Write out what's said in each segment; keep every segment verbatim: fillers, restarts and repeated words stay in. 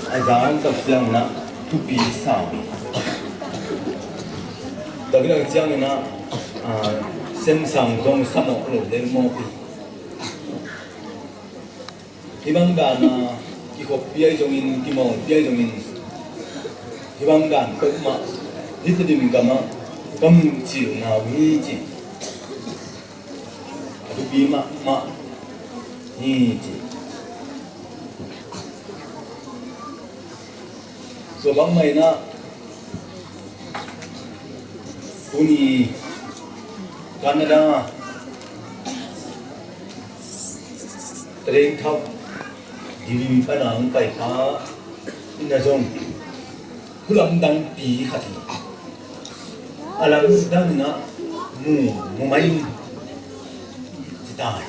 A zang tak ciangin ah thupi sang. Taktak ciangin ah, ah, semsang zong sa mawk lo lel mawk hi. Hih bang dan a kikhop piai zongin, kimawl piai zongin, hih bang dan peuhmah hih Tedim gamah ka muh cil nau hi ci. A thupi mahmah hi ci. Tua bangmah in ah tuni Canada Tading Thap Dili pan a hong pai pa in ah zong thu lamdangpi khat hi. A lamdang in ah mu, mu mai in ci ta hi.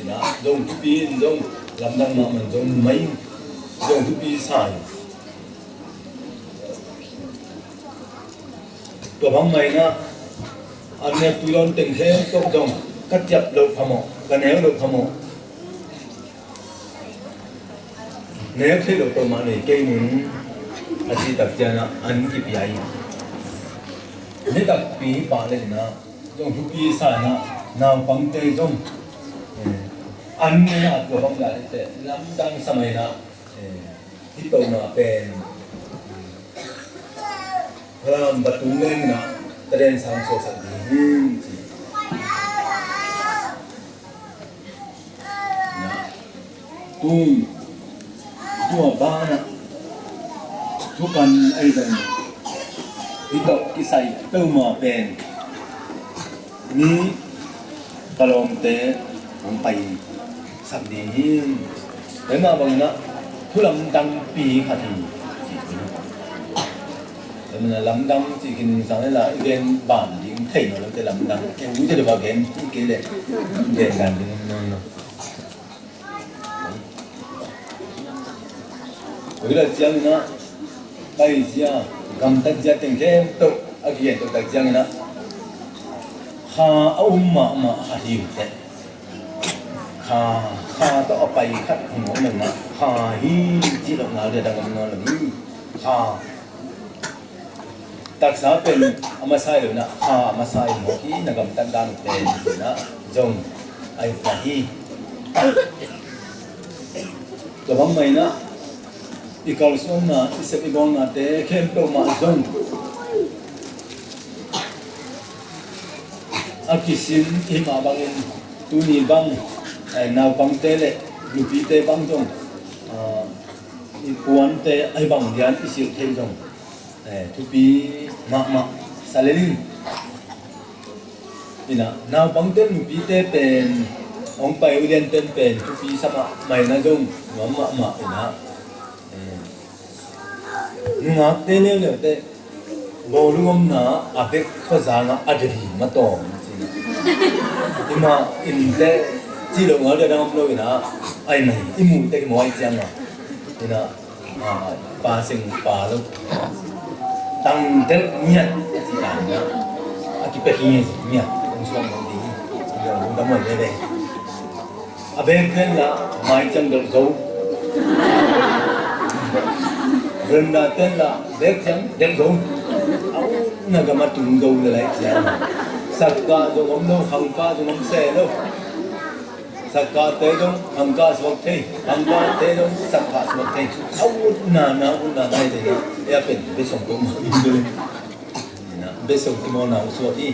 In ah zong thupi in zong lamdang mahmah in zong mu mai in zong thupi sa hi. Tua bangmah in ah a nek tui lawn teng khempeuh zong ka ciap loh phamawh, ka neu loh phamawh. Neu theih loh peuhmah nei kei ning a cih tak ciangin ah an kipia hi. Ni takpi pah le in ah zong thupi sa in ah naupangte zong, eh, an nei a tua bang dan teh lamdang sa mai in ah, eh, hih peuhmah pen Falam va tung leng in ah Tading sang suaksak ding hi ci. Tung tua banah thukan ahi zong hih tawh kisai peuhmah pen mi ka lawmte hong paisak ding hi. Tua mah bangin ah thu lamdangpi khat hi. Tua mah lamdang cih khin sang le la i gen ban ding thei nawn lo te lamdang. Eng ute deuh a gen kei leh gen dan ding nawn lo. Tua hi la ciangin ah paizia, gamtatzia teng khempeuh a kigen tawh tak ciangin ah kha a um mahmah khat hi uh teh. Kha, kha tawh a pai khat hong om in ah kha hi cih loh ngal ding a dang om nawn lo hi. Kha taksa pen a masa hi lo in ah kha a masa hi mawk hi, na gamtat dan uh pen ci in ah zong a hi pah hi. Tua bangmah in ah i kalsuanna, i sep i bawlnate khempeuh mah zong a kisin i hih mah bangin tuni bang, eh, naupangte le nupite bang zong, ah, i puante ahi bang lian i silh theih zong, eh, thupi mahmah sa lel in. In ah naupangte nupite pen hong pai uh lianten pen thupi sa mahmah in ah zong nuam mahmah in ah, eh, nungakte leuleu teh bawlung omna a bek khuazang ah a delhi matawm ci in ah, i mah in teh cih loh ngal ding a dang om lo in ah, ai mai i muh teh kimawl ciang ah in ah, ah, pa seng pa lo tang delh ngiat ci dan a kipia hi ngiat hong suak lo ding hi. Hong dam lo lele. A bek pen la mai ciang delh zo. Veranda pen la bek ciang delh zo. A utna gam a tung zo le lai ciang. Sakkah zong om lo, khangkah zong om se lo. Sakkahte zong khangkah suak thei, khangkahte zong sakkah suak thei. A utna na, utna na hi te na. E a pen bek song ko ma. Bek song kimawl na suak hi.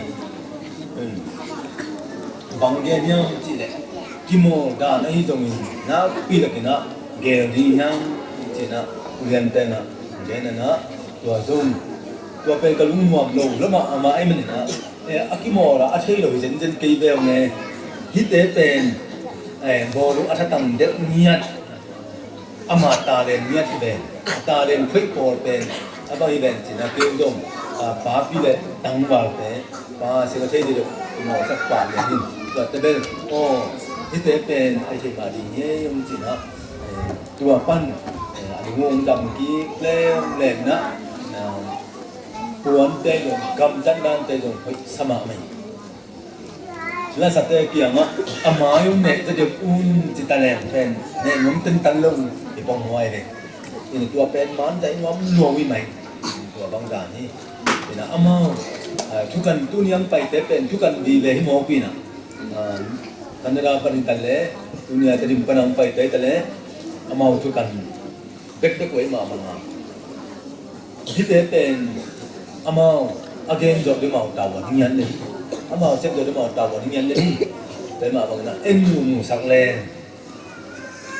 Bang gen hiam cih leh kimawl dan ahi zongin nakpi takin ah gel ding hiam cih na, uliante na gen na, tua zong tua pen ka lungnuam lo lo mah, amah ahih manin ah, eh, a kimawl a, a thei lo hi zenzen kei ve ung e. Hihte pen, eh, bawlung a thatang delh ngiat, ama talent ngiat hi ven, a talent khoih pawl pen a bang hi ven cih na, kei zong, ah, papi le tangvalte, pa sing a thei dih lo, i mawhsak pah lian in, tuate bel, aw, hihte pen a hi thei mah ding hi ei hong cih na, eh, tua pan, eh, a lung hong dam kik lemlem na, na, puante zong gamtat dante zong hoih sa mahmah hi. Lasate kiangah a mai un neh zaw deuh un ci ta leng pen neh nuam tentan lo un i ponghuai ve. Tua pen man zaih nuam nuam uh hi mai. Tua bang dan hi. Ina amau, ah, thukan tuni ang paite pen thukan vive hi mawk ina. Ah, Canada pan hi ta le, tuni a Tedim pan ang paite ta le, amau thukan bekbek uh hi mahmah a. Hihte pen amau a gen zawh deuh amau tavuan hi ngian le hi. Amau sep zawh deuh amau tavuan hi ngian le hi. Tua hi mah bangin ah en muhmuhsak le.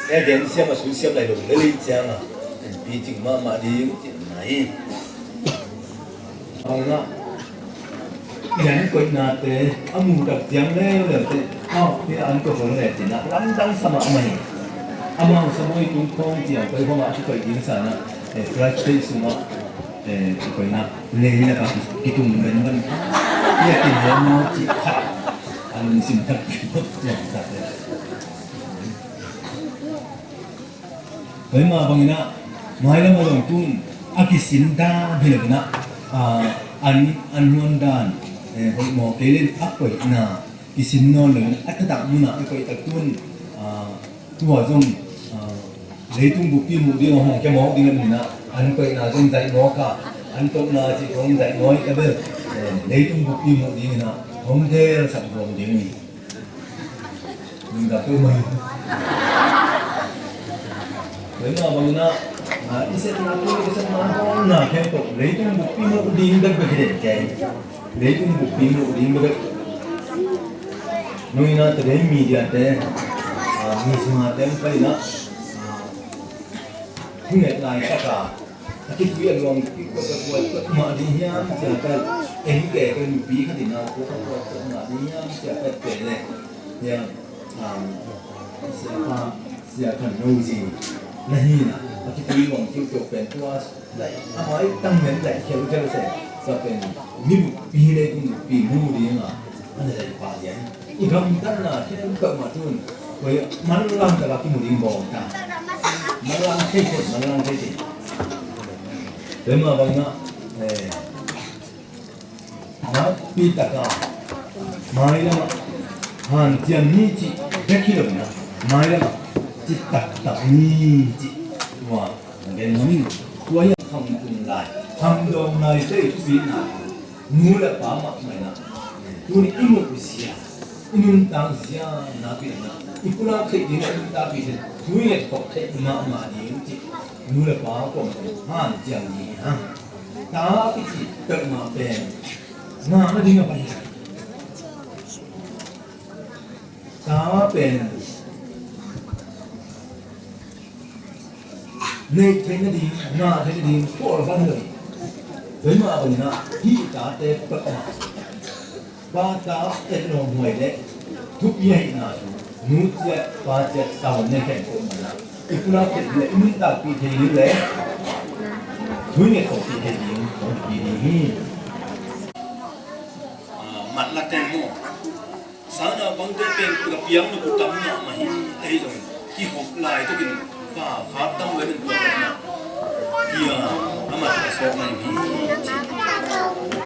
E gen siam a su siam lai lo le lei ciang a en pi cing mahmah ding cin na hi. Bangin ah yan koihnate a muh tak ciang leuleu te, au, hi an ko hong le cin ah lamdang sa mahmah hi. Amau sa moi tung khawng ciang koi hong ah a kikoih ding sa na, eh, flash page sungah, eh, kikoihna lei lak ah kitung benben. Hi a kin hong mau cih khat a lungsim khat ciang khat le. Tua hi mah bangin ah mailam a zong tun a kisin dan hi lo in ah, ah, an, an huan dan, eh, hoih maw kei len a koihna kisin nawn lo in ah a taktak munah a koih tak tun, ah, tua zong, ah, leitung buppi muh ding a hong kia mawk ding a ni in ah an koihna zong zaih mawk a, an tawpna cih khawng zaih mawk a bel, eh, leitung buppi muh ding in ah hong delsak nuam ding hi. Nungdam tua mai. Tua hi mah bangin ah, ah, i sepna tua, i sepna tua na khempeuh leitung buppi muh ding bekbek hi den kei. Leitung buppi muh ding bekbek. Nung in ah today's media te, ah, mi sungate hong pai in ah, ah, hong et lai tak a, a kipui a luang kipui a kuat kuat mah ding hiam cia ka, en ke ka mipi khat in ah kuat kuat kuat mah ding hiam cia ka pen le. Hiam, um, sia pa, sia khan no zi na hi na, a kipui luang kiu kiu pen tua, lai, a mai tang men lai kiu kiu se, sa pen mi pi le pi mu ding a, a na lai pa lian. I gamtatna khempeuh mah tun, koi manlang tak a kimu ding bawng ta. Manlang thei thei, manlang thei thei. Tua mah bangin ah, eh, nakpi tak a mailam ah hanciam ni cih bek hi lo in ah, mailam ah cih taktak ni cih tua na gen ngam in. Tua hi a kham tung lai, kham dawng lai te i thupina nu le pa mahmah in ah, tuni i muh zia, i nuntak zia nakpi in ah, i pulak theih ding, i nuntakpih theih, thu i ngetkhop theih mahmah ding cih nu le pa kuamah hanciam ni hi hang. Ta kici peuhmah pen ngah nading a pai hi. Ta pen neih theih nading, ngah theih nading khual van lo hi. Tua hi mah bangin ah hih tate peuhmah pa ta et lawmhuai le thupi ahihna thu, nu ciat pa ciat tavuan ne khempeuh mah in ah i pulak theih ding le i nuntakpih theih ding le thu i ngetkhopih theih ding hong thupi ding hi. Ah, matla teng maw? Sana bangte pen tua piang na ku tam mahmah hi. Ahi zong kikhop lai takin pa khat tam ve nen tua na. Pia a matla sawk mai hi.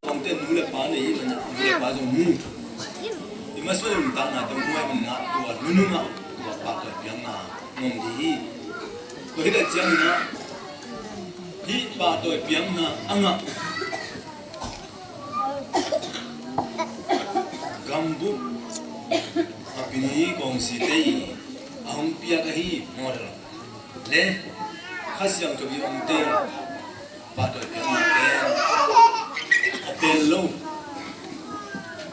Bangte nu le pa nei hi na, nu le pa zong mu. I masuan nuntakna tawh muai man na tua nunung ah tua pahtawi piakna ngong ding hi. Tua hi leh ciangin ah hih pahtawi piakna a ngah gambup a pini kawngsite i a hong piak ahi model le Kha Siangtho i omte pahtawi piakna pen a pen lo.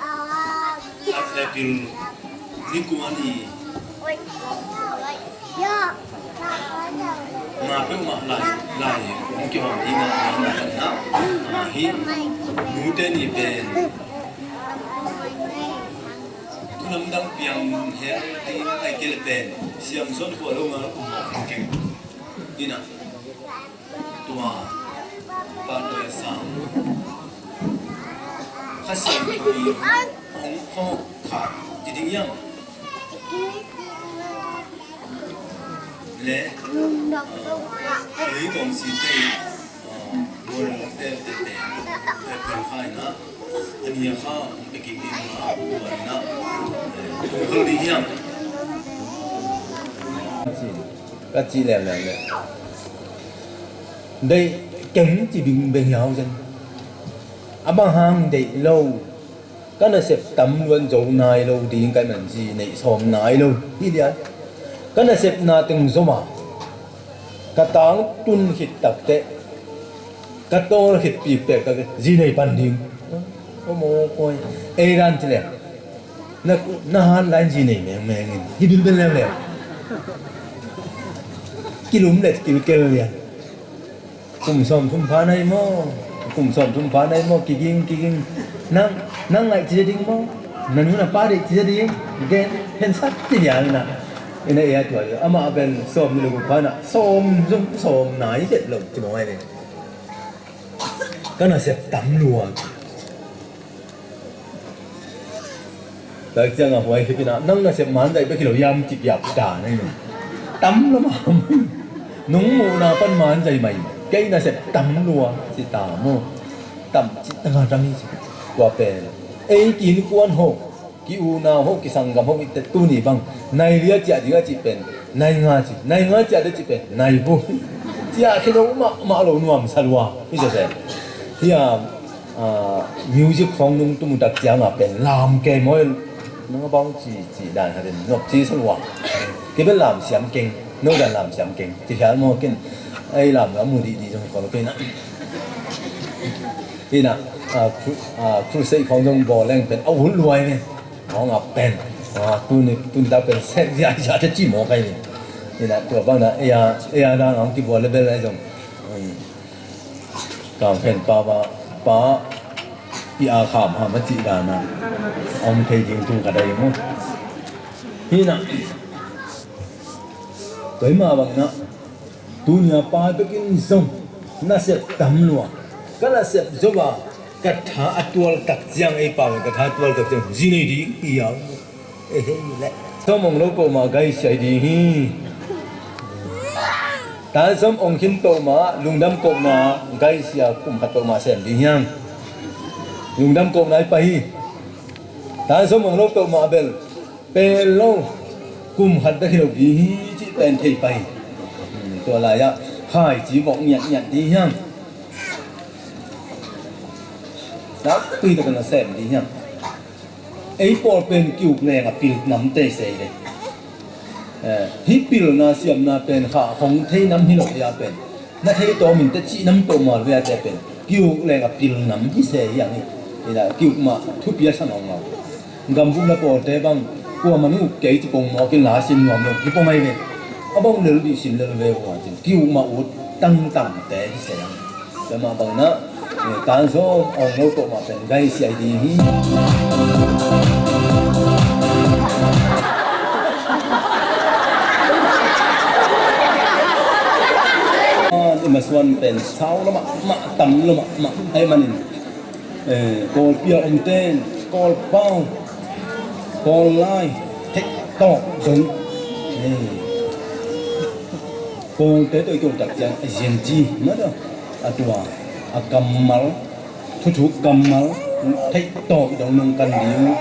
A April ni kua ni ma peuhmah lai lai hong kihawm ding a, a hi nute ni pen thu lamdang piang hel ding ai kei le pen Siamson khua lo nga kum mawk hong keng ding a. Tua pahtawi a sang Kha Siangtho i hong phawk kha i ding hiam? Le ei kawngsite i mualte tete peuh kha in ah a nia kha hong pia kik ding a, tua in ah hong khol ding hiam? Ka cih lemlem le Deih keng ci bingbeng hiau zen. A bang hang deih lo. Ka nasep tam luan zo nai lo ding ka hih man zi neih sawm nai lo hi lian. Ka nasepna teng zom a ka tang tun khit takteh ka tawl khit pikpek takteh zi nei pan ding. Aw maw koi ei dan ci leh na, na han lain zi nei mengmeng in hi bilbel leuleu. Kilum le kilkel lian. Kum sawm thum pha nai maw? Kum sawm thum pha nai maw? Kiging, kiging. Nang, nang ngaih ci ding maw? Na nu na pa deih ci ding. Gen, hen sat ci dia na. Ina ea tua. Ama ben sawm ni lo pha na. Sawm, sawm, sawm nai det lo ci maw ai le. Ka nasep tam lua. Tua ciangah huai khit inah nang nasep manzai bek hi lo hiam ci piak ta na hi lo. Tam lo mah. Nong muhna pan manzai mai. Kei nasep tam lua ci ta maw. Tam ci ta dang hi ci. Tua pen ei ki innkuan ho, ki unau ho, ki sanggam ho, i te tuni bang nai lia ciah ding a cih pen nai nga ci, nai nga ciah ding a cih pen nai bu. Ciah khi lo mahmah lo nuam sa lua hi cia cia. Hiam, ah, music khawng nung tum tak ciangah pen lam kei maw, nang a bang ci, ci dan khatin nop ci sa lua. Kei pen lam siam keng, no dan lam siam keng ci khial maw ken. Ei lam a mu dih dih zong kong pen ah. Ina, ah, cru-, ah, crusade khawng zong bawl leng pen a ut luai ve. Hong a pen, ah, tuni, tuni ta pen sek zia zia te ci maw kai ni. Ina, tua bang na, ea, ea dang ang kibual le bel ai zong. Hmm. Kang pen pa ba, pa, i a kham ha ma ci dan na. Om thei ding tu ka dai maw. Ina. Tua i ma bang na. Tunia pa bekin zong nasep tam lua. Ka nasep zo a ka tha a tual tak ciang ei pau ka tha a tual tak ciang zi nei ding hi a. Ehe le. Sawm ong lo peuh mah gaisia hi ding hi. Tan sawm ong khin peuh mah lungdam kohna gaisia kum khat peuh mah sem ding hiang. Lungdam kohna i pai hi. Tan sawm ong lo peuh mah bel Pel lo, kum khat bek hi lo ding hi cih pen thei pai. Hmm, tua lai-ah khaici vok ngiatngiat ding hiam? Nakpi takin a sem ding hiam? Ei pawl pen ki-uk leng a pil nam tei sei le. Eh, hih pilna siamna pen khah hong thei nam hi lo hi a pen. Na thei tawm in teh cih nam peuhmah lo hi a teh pen. Ki-uk leng a pil nam hi se hi ang hi. Ina ki-uk mah thupi a sa nawnga. Gambuk na pawlte bang kuamah nung uk kei ci pong mawk in la sin nuam lo hi pong ai ve. A bang lel dih sin lel ve uh a cin. Ki-uk mah ut tangtangte hi se ang. Tua mah bang na, eh, tan sawm ong lo tawh mah pen gaisia hi ding hi. Ah, i masuan pen sau lo mahmah, tam lo mahmah ahih manin, eh, Kawlpi a omten Kawlpau, Kawllai, theih tawk dong. Eh. Kawlte tawh i tuak tak ciang a zianci mah tawh a tua a kammal, thuthuk kammal theih tawh i dong nong kan ding.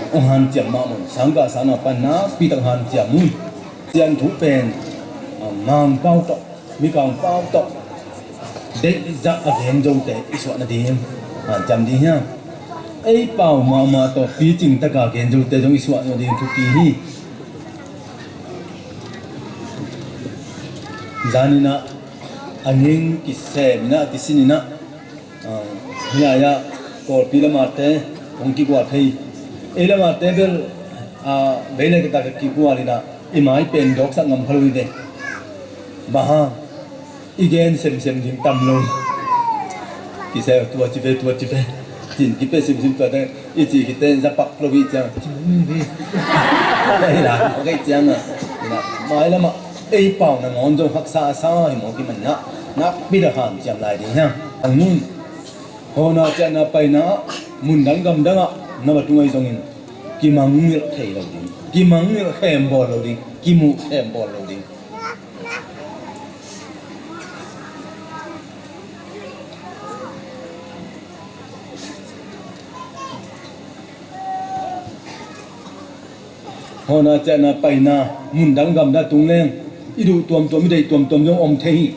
Hong hanciam mah mun, sangkah sang a pan nakpi tak hanciam mun. Sianthu pen, a, Mangpau tawh Mikang pau tawh deihzah a gen zote i suah nading hanciam ding hiam? Ei pau mahmah tawh picing taka gen zote zong i suah nading thupi hi. Zaninah a ning kiseminah a kisininah, ah, hih lai-ah Kawlpi lamate hong kigual thei. Ei lamate bel, ah, vei le kata ka kigual inah i mai pen dawksak ngam pha lo hi ve. Bang hang i gen semsem ding tam lo. Kisai tua ci ve, tua ci ve. Cin kipe simsim tua te i ci kite zapak lo hi ciang. Ci mung hi. Ei la, ok ciang a. Ina, mai lamah ei pau nangawn zong haksa a sa hi maw kimanna. Nakpi dak hanciam lai ding hiam? Ang nun. Hawna ciahna paina ah, mundang gamdang ah, na va tung ahi zongin kimangngilh thei lo ding, kimangngilh khembawl lo ding, kimuh khembawl lo ding. Hona ciahna paina, mundang gamna tung leng i duh tuamtuam, i deih tuamtuam zong om thei hi.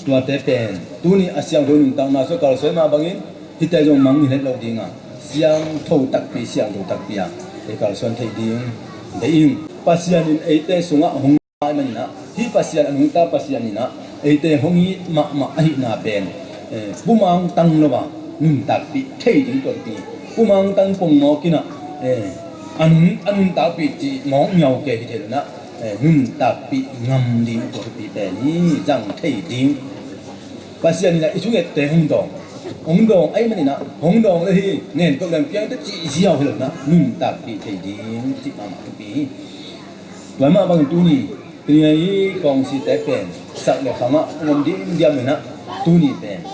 Tuate pen tuni a siangtho nuntakna sung kalsuan mah bangin hihte zong mangngilh het lo ding a, siangtho takpi, siangtho takpi a ei kalsuan theih ding deih ing. Pasian in eite sungah hong ngai maninah, hih Pasian a nungta Pasian inah eite hong it mahmah ahihna pen, eh, pumang tang lo a nuntakpih thei ding tua thupi. Pumang tang pongmawk inah, eh, a nun, a nuntakpih cih mawk miau kei hi thei lo inah, eh, nuntakpih ngam ding tua thupi pen hi. Zang thei ding. Pasian inah i thungette hong dawng, hong dawng ahih maninah hong dawng le hi, ngen kop leng piangte cih ziau hi lo inah nuntakpih thei ding cih mahmah thupi hi. Tua mah bangin tuni, tuni a i kawngsite pen sak le khangah hong om diamdiam inah, tuni pen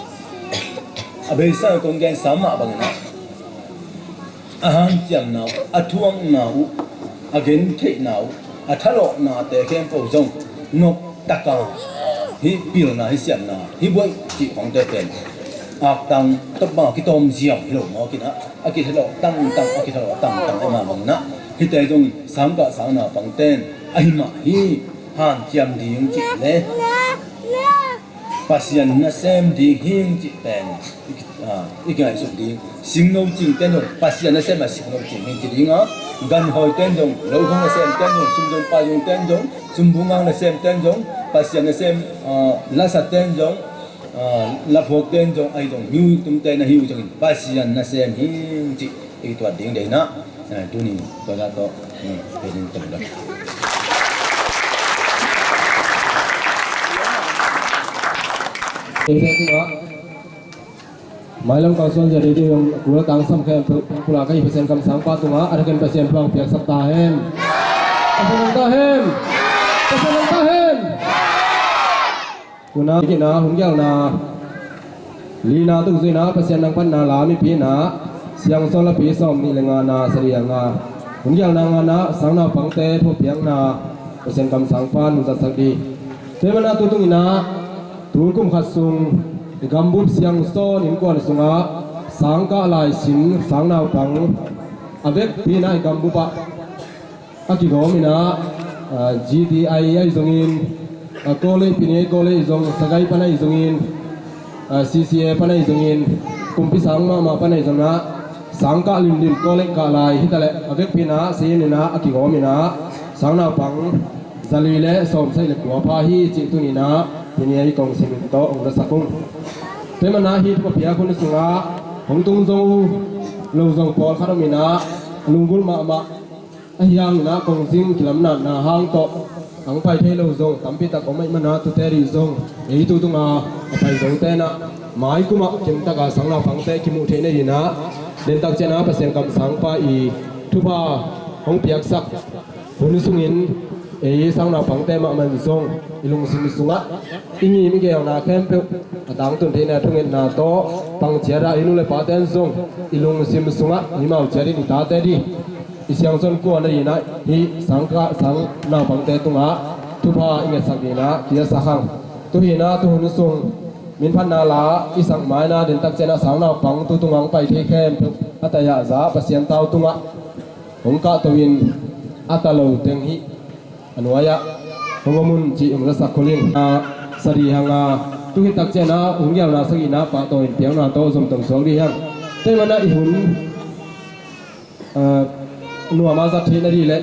a beisa kong gensa mah bangin ah, a hanciamna uh, a thuakna uh, a gentheihna uh, a thalawhnate khempeuh zong noptaka hih pilna, hih siamna, hih buaih cih khawngte pen aktang tawh bang a kitawm ziau hi lo mawk inah, a kithalawh tangtang, a kithalawh tangtang e mah bangin ah, hihte zong sangkah sangnaupangten ahi mah hi. Hanciam ding cih le Pasian nasem ding hing cih pen, ah, i kingaihsut ding. Singno cingten zong Pasian nasem a singno cing hing ci ding a, ganhawiten zong lokhong nasemten zong, sumzong paizongten zong, sumbungang nasemten zong, Pasian nasem, ah, lasaten zong, ah, laphuakten zong, ahi zong hiu tumte na hiu zongin Pasian nasem hing cih i tuat ding deihna, eh, tuni tua zah tawh, eh, kei ding tawh lo. Mailam kang suan zia dei dei hong kula tang sam khe pula ka hi Pasian kamsangpa tungah a thakin Pasian pang piaksak ta hen. Pasian hong ta hen. Pasian hong ta hen. Tuna kina hun gelna lina tuk zuina Pasian nang panna la mipi na Siangsawl a pi sawm nih le nga na sali a nga hun gelna nga na sangnaupangte thupiakna Pasian kamsangpa nungzatsak di. Tua mana tu tungina tulkum khat sung i gambup Siangsawn innkuan sunga sangkah laisin sangnaupang a vekpi na i gambup ah a kigawm inah, ah, G T I ahi zongin, ah, college, pini college zong, Sagai pan ahi zongin, ah, C C A pan ahi zongin, kumpi sang mahmah pan ahi zongin ah, sangkah limlim college kah lai hitaleh a vekpi inah, si inah, a kigawm inah, sangnaupang zali le sawm sagih le kua pha hi cih tuninah, pini ahi kong simin tawh hong zasak ung. Tua mana hi thupha piak hun sungah hong tung zong uh lo zong pawlkhat om inah, lunggulh mahmah ahi hanginah kongzing kilamnatna hang tawh ang pai thei lo zong tampi tak om ahih mana tute rih zong ei tu tunga a pai zongte inah maikumah kimtaka sangnaupangte kimuh theih na dinah dentak cianah Pasian kamsangpa i thupha hong piaksak hun sungin ei sangnaupangte mahmah zong i lungsim sungah i ngim i geelna khempeuh a tangtun theihna thungetna tawh pang ciatah i nu le pate in zong i lungsim sungah i mau ciatin i tate dih i Siangsawn kuana inah hih sangkah sangnaupangte tungah thupha i ngetsak dinah kiasak hang. Tuhinah tuhun sung minphatna la i sak mainah dentak cianah sangnaupang tu tunga hong pai thei khempeuh a tayahzah Pasian tau tungah hong kahto in a ta lo teng hih a nuai-ah hong om un cih hong zasak khol in. A sadi hanga tu hi tak cianah hun gelna sagihna pahtawi in piakna tawh zomtom suak dih hang. Tua mana i hun, ah, nuama zat theih na dih le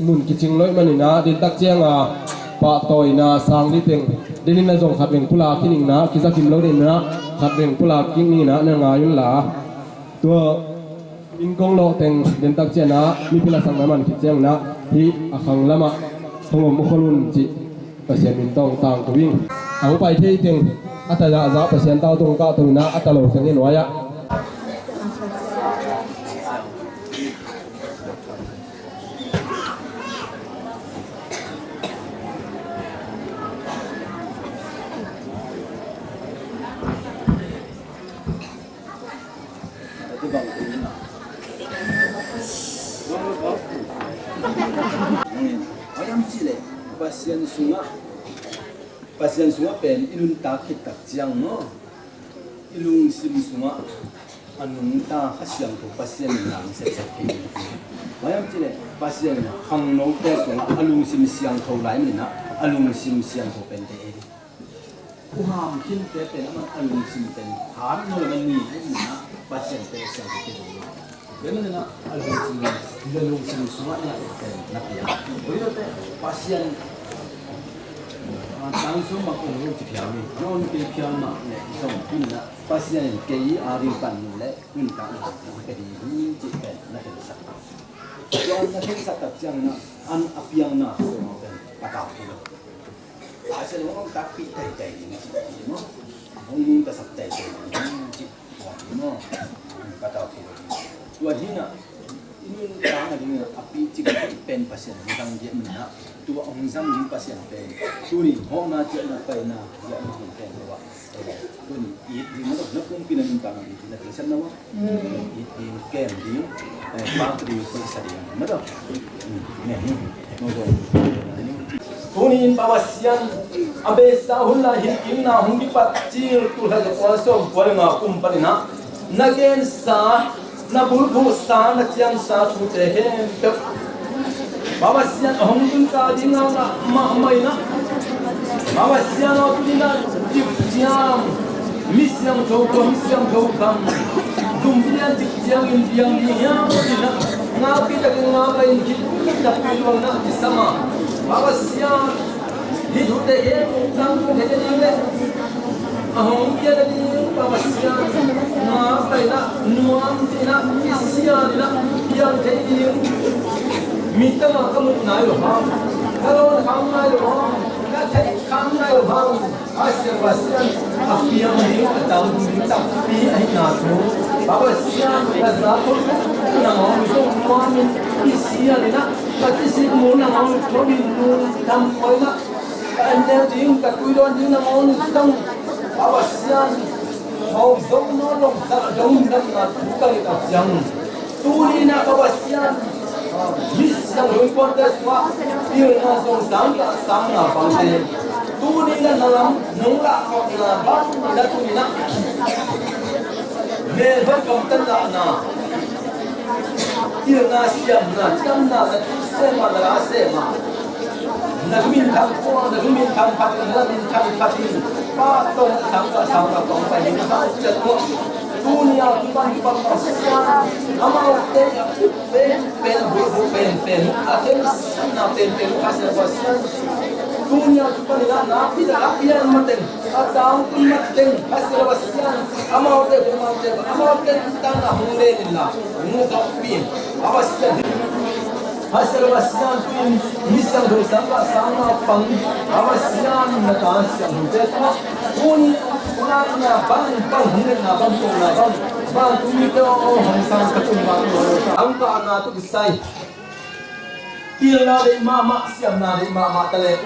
mun kicing loih maninah dentak cianga pahtawina sang dih teng deninah zong khat veng pulak hi ninginah kizakim lo deninah khat veng pulak kik ninginah na ngai unla. Tua min kong lawh teng dentak cianah mipi lasakna man khit cianginah hih a khang lamah hong om khol un cih Pasian min tawh tangko ing. A hong pai thei teng a tayahzah Pasian tau tungah kahto inah a ta lo teng hi nuai-ah. Pasian sungah, Pasian sungah pen i nuntak khit tak ciang maw, i lungsim sungah a nungta Kha Siangtho Pasian in nang sepsep thei. Bang hiam cih leh Pasian in khangnote sungah a lungsim siangtho lai manin ah, a lungsim siangtho pente ei ding. Uham khinte pen amah a lungsim pen hat no le man ni ei manin ah, Pasian pen siangtho pia zo lo. Tua manin ah a lungsim, na lungsim sungah na pen na pia. Tua hi lote Pasian a tang sung bang ong lo ci phial ni. Na ong kei phial mah leh zong hi manin ah Pasian in kei a ding pan nu le nuntakna ka ding hi cih pen na pen sak. Tua na theisak tak ciangin ah, an a piangna pen patau thei lo. Pasian hong takpih teitei ding ci maw? Hong nungtasak teitei ding ci maw? Patau thei lo. Tua hi-in ah, i nuntakna ding a picing pen Pasian hong zang ding manin ah, tua hong zang ding Pasian pen tuni hawhna ciahna paina, ciahna hong pen lo ah. Tuni it ding maw, na pumpi na nuntakna ding na teisan na maw? It ding, kem ding, eh, pak ding, koihsa ding maw? Tuni in Pa Pasian, a beisa hun lai hi kimna hong kipat cil tul khat za kua sawm kua le nga kum panin ah na gensa, na bulphuhsa, na ciamsa thute khempeuh Pa Pasian a hong tun ta ding a ngah mahmah in ah, Pa Pasian aw, tuni in ah cik ciang mi siangtho kham, mi siangtho kham, zumpi lian cik ciangin piang ding hiam cih in ah, nakpi takin ngak in, khit takpi luang in ah kisam a, Pa Pasian, hih thute khempeuh tangtung thei ding leh a hong piang ding Pa Pasian, ngak in ah, nuam in ah, kisial in ah piang thei ding. Mi tangah ka mut nai lo hang, ka lawn kham nai lo hang, ka theih kham nai lo hang, a Pasian, Pasian a piang ding, a tangtung ding tampi ahihna thu Pa Pasian, ka za khol nangawng zong nuam in, kisial in ah, ka kisik mu nangawng zong in, lungdam in ah, ka en neu ding, ka tui dawn ding nangawng zong, Pa Pasian, hong zong nawn lo, ka lungdamna thu ka nget a ciang, tuni in ah Pa Pasian, mi siangtho innkuante sungah pilna zong sang kah sangna bangte, tuni in ah na lam nong lah khawkna bang na tuni in ah, melhoih gamtat lahna, pilna siamna, ciamna, na thu sem a, na la sem a, na thu minthang pua, na thu minthang phat in, na la minthang phat in, Pa tawh sang kah sangna tawh pai in, na hau ciat tuah. Tuni a kipan kipan Pasian, amaute a pen pen, bulphuh pen pen, a khensatna pen pen, a sia Pasian. Tuni a kipan in ah nakpi takin a pian mateng, a tangtun mateng, a sia Pasian. Amaute, amaute, amaute tangah hong len in la, hong zawhpih in, a Pasian. A sia Pasian, tu in mi siangtho sang kah sangna pang, a Pasian, na ta siangthote tungah, tuni lakna bang, bang hong letna bang, tawhna bang, bang tuni te aw, hong sang ka tun bang, hong sang kahna tawh kisai. Pilna deih mahmah, siamna deih mahmah ta leh,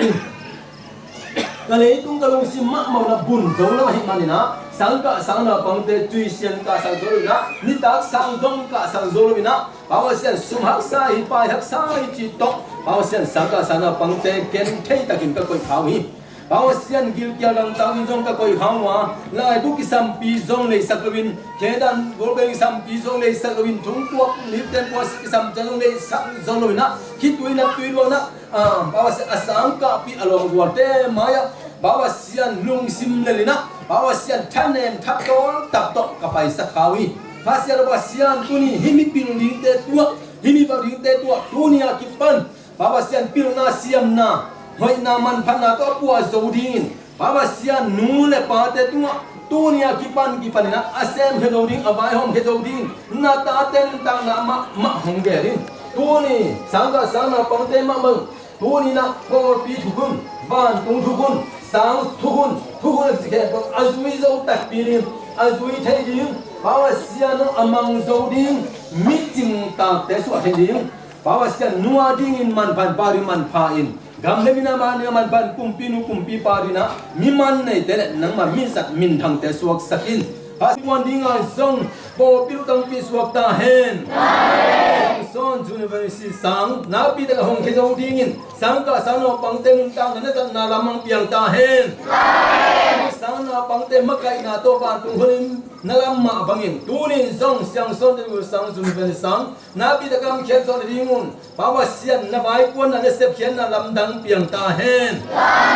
ka leitung ka lungsim mahmah un ah bun zo lo ahih manin ah, sang kah sangna pangte tui sian kah sang zo lo in ah, nitak sang zong kah sang zo lo in ah, Pa Pasian, sum haksa hi, pai haksa hi cih tawh, Pa Pasian, sang kah sangna pangte ken thei takin ka koih kha uh hi. Pa Pasian, gilkial dangtak in zong ka koih kha uh a, laibu kisampi zong leisak lo in, khedan golbeng kisampi zong leisak lo in, thungkuak, nipten puasi kisampi zong leisak zo lo in ah, khitui naptui luang in ah, a, Pa Pasian, a sang kahpih a lawmgualte mai-ah, Pa Pasian, lungsim lel in ah, Pa Pasian, thanem thatawl tak tawh ka paisak kha uh hi. Pasian, Pasian, tuni hih mi pil dingte tungah, hih mi bau dingte tungah, tuni a kipan, Pa Pasian, pilna siamna, hoihna manphatna tawh a puah zo dingin, Pa Pasian, nu le pate tungah, tuni a kipan, kipan in ah, a sem khia zo ding, a vaihawm khia zo dingin, na tate nuntakna mahmah hong gel in. Tuni, sang kah sangna pangte mahmah, tuni in ah, pawlpi thukhun, vantung thukhun, sang thukhun, thukhun a ci khempeuh, a zui zo takpi ding, a zui thei ding, Pa Pasian aw, a mang zo ding, mi cingtakte suah thei ding. Pa Pasian, nu a dingin manpha in, pa ding manpha in, gam le mi na ma ding a manpha in, kumpinu kumpipa ding ah mi man neite le nangma mi zat minthangte suaksak in. Pa Pasian, kuan ding a zong pawlpi lutangpi suak ta hen. Amen. Song Sawn University sang nakpi tak a hong khia zo dingin, sang kah sang naupangte nuntakna na zatna lam hong piang ta hen. Amen. Naupangte makaihna tawh vantung hunin na lam mah bangin, tuni-in zong siangsawnte uh sang, zunveng sang, nakpi takin khensawm nadingun, Pa Pasian, na vaikuanan na sepkhiatna lamdang piang ta hen.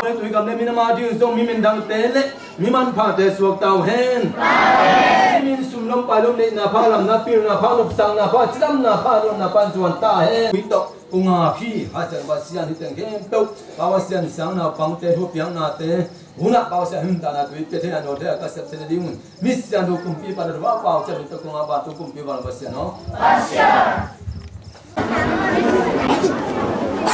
Tui gam le minam ading zong mi minthan'te le mi manphate'n suak ta uh hen. Simin sum lom pai lom, neihna pha, lamna pilna pha, nopsakna pha, cidamna pha, lawhna pha zuan ta hen. Tui tawh kong ap hi. Haciam Pasian, hih teng khempeuh Pa Pasian sang, naupangte thupiaknate, hun ah Pa Pasian himtana tui pia thei a, nawt thei a ka sepsia nadingun, mi siangtho kumpipa na thu a pau ciat, tui tawh kong ap a, tu kumpipa Pasian aw. Pasian.